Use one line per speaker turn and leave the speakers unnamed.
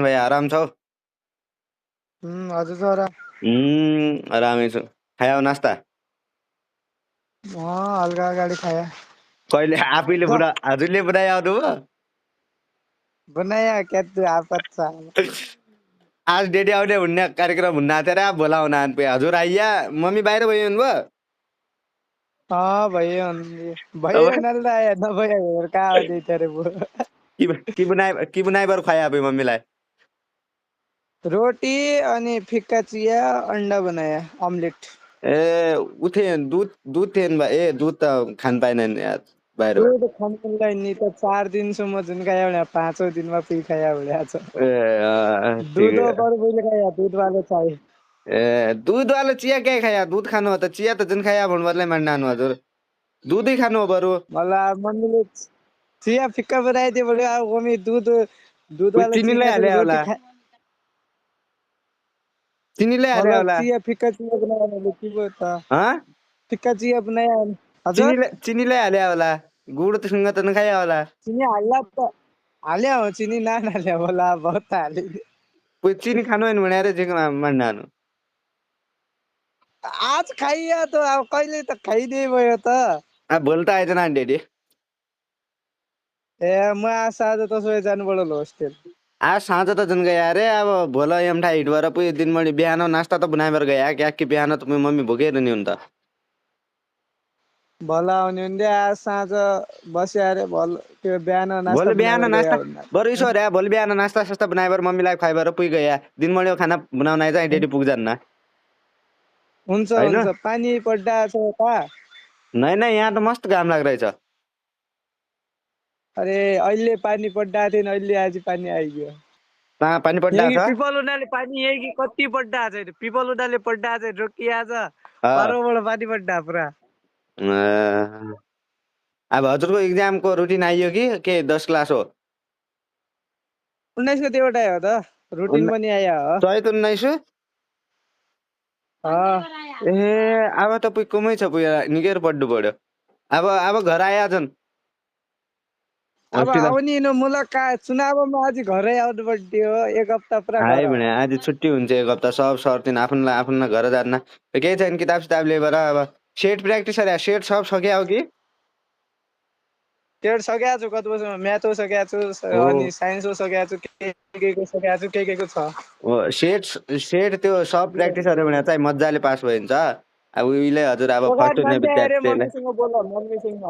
भाइ आराम छौ?
हजुर सर।
आरामै छु। खायौ नास्ता?
हल्का अगाडि खाया।
कहिले आफैले हजुरले बनाइ आउनु भयो?
बनाया क्या तू आपत साला।
आज डेडी आउने हुने कार्यक्रम हुन्न आथेर बोलाउन पे हजुर आइया मम्मी बाहिर भयो हुनुभयो?
भयो नल आया नभए कहाँ आउँदै थियो रे
के बनाइ बर खुवाया अब मम्मीलाई?
रोटी अनि फिक्का चिया अंडा बनाया ऑमलेट।
ए उठे दूध थिएन बा ए दूध त खान पाएन यार बाहिर
दूध खानलाई नि त 4 दिनसम्म जुन खाया भने 5औं दिनमा पी खाया भने छ। दूध पर बोले खाया दूध वाला चाय।
ए दूध वाला चिया क्या खाया? दूध खानु हो त चिया त जुन खाया भन्नुपर्ने मान्नु हजुर। दूधै खानु हो बरु।
मलाई मम्मीले चिया फिक्का बनाइदियो भने अब मम्मी दूध वाला
चिनीले
चिया
हाले होला।
रोटी खा।
चिनीले हाले होला।
चिया फिक्का चिया बनायो के भयो त? फिक्का चिया बनाया हजुर।
चिनीले हाले होला। गुडसँग त नखाया होला।
चिनी हाल्या हो चिनी नहाल्या होला बहुत हाले।
चिनी खानु होइन भने अरे जेको मान्नु।
आज खाइया त अब कहिले त खाइदिए भयो त।
भोलि त आइज न डेडी।
ए म आज साँझ तसो जानुपर्छ होस्टेल।
आज साँझ त जुन गया अरे अब भोल एमठा हिट भएर पुगेको दिनभरि बिहान नास्ता त बनाएर गया क्या कि बिहान त मम्मी भोगेर नि हुन् त।
भल आउने हुन्थ्यो आज साँझ बस्यो अरे भल त्यो बिहान नास्ता बनाएर गया हुन्न।
बरु यसो अरे भोलि बिहान नास्ता सास्ता बनाएर मम्मीलाई खुवाइएर पुगि गया दिनभरि खाना बनाउन आइज डेडी पुग्छन् न।
हुन्छ हुन्छ पानी पड्डा छ त?
नै यहाँ त मस्त घाम लागिरहेछ।
अरे अहिले पानी पड्डा थिएन अहिले आज पानी आइगयो।
पानी पड्डा छ?
पिपल उडाले पानी यही कति पड्डा छ पिपल उडाले पड्डा छ रोकिया छ परबाट पानी पड्डा पुरा।
अब हजुरको एक्जामको रुटिन आइयो कि के 10 क्लास हो?
19 गते एउटा हो त रुटिन पनि आयो हो।
19? ए अब त पुइ कमै छ पुइ निकै पड्नु पर्यो। अब घर आया छन्।
अब आउने न मलाई का चुनावमा आज घरै आउनु पर्यो एक हप्ता पुरा घर।
भने आज छुट्टी हुन्छ एक हप्ता सब सर्टिन आफ्नो घर जान्न केही छैन किताब सिताब लिएर अब सेट प्र्याक्टिस अरे सेट सब सके हो कि?
सेट सकेको छु कति वर्षमा म्याथो सकेको छु अनि साइन्सो सकेको छु के सकेको छु के छ।
सेट त्यो सब प्र्याक्टिस अरे भने चाहिँ मजाले पास भयो हुन्छ। अब उहिले हजुर अब फर्स्ट हुने विद्यार्थीले
मम्मीसँग बोल मम्मीसँग